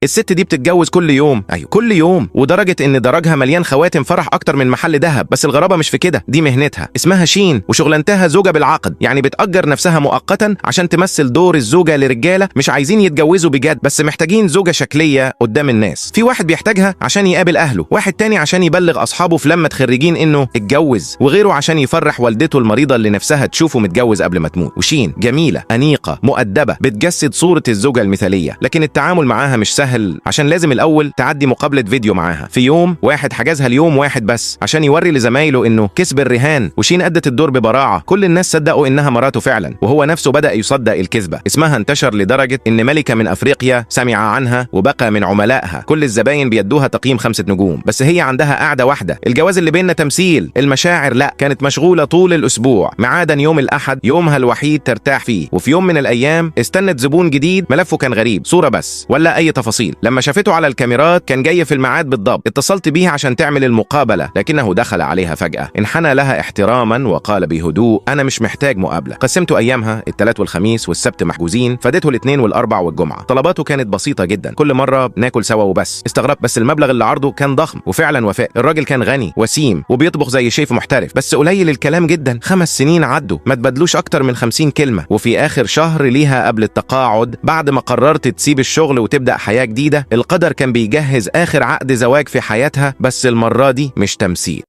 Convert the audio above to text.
الست دي بتتجوز كل يوم، ايوه كل يوم، ودرجة ان درجها مليان خواتم فرح اكتر من محل ذهب. بس الغرابة مش في كده، دي مهنتها، اسمها شين، وشغلانتها زوجه بالعقد، يعني بتأجر نفسها مؤقتا عشان تمثل دور الزوجة لرجاله مش عايزين يتجوزوا بجد، بس محتاجين زوجه شكلية قدام الناس. في واحد بيحتاجها عشان يقابل اهله، واحد تاني عشان يبلغ اصحابه في لمه خريجين انه اتجوز، وغيره عشان يفرح والدته المريضة اللي نفسها تشوفه متجوز قبل ما تموت. وشين جميلة، انيقه، مؤدبة، بتجسد صوره الزوجة المثالية، لكن التعامل معاها مش سهل عشان لازم الاول تعدي مقابله فيديو معاها. في يوم واحد حجزها ليوم واحد بس عشان يوري لزمايله انه كسب الرهان، وشين ادت الدور ببراعه، كل الناس صدقوا انها مراته فعلا، وهو نفسه بدا يصدق الكذبة. اسمها انتشر لدرجة ان ملكه من افريقيا سمع عنها وبقى من عملائها، كل الزباين بيدوها تقييم 5 نجوم. بس هي عندها قاعدة واحدة، الجواز اللي بيننا تمثيل، المشاعر لا. كانت مشغولة طول الاسبوع ما عدا يوم الاحد، يومها الوحيد ترتاح فيه. وفي يوم من الايام استنت زبون جديد، ملفه كان غريب، صوره بس ولا اي تفاصيل. لما شافته على الكاميرات كان جاي في الميعاد بالضبط. اتصلت بيه عشان تعمل المقابلة، لكنه دخل عليها فجأة، انحنى لها احتراما وقال بهدوء: انا مش محتاج مقابلة. قسمت ايامها، الثلاث والخميس والسبت محجوزين، فادته الاثنين والاربع والجمعة. طلباته كانت بسيطة جدا، كل مرة ناكل سوا وبس. استغربت، بس المبلغ اللي عرضه كان ضخم، وفعلا وافق. الراجل كان غني وسيم وبيطبخ زي شيف محترف، بس قليل الكلام جدا. 5 سنين عدوا ما تبدلوش اكتر من 50 كلمة. وفي اخر شهر ليها قبل التقاعد، بعد ما قررت تسيب الشغل وتبدأ حياة جديدة، القدر كان بيجهز آخر عقد زواج في حياتها، بس المرة دي مش تمثيل.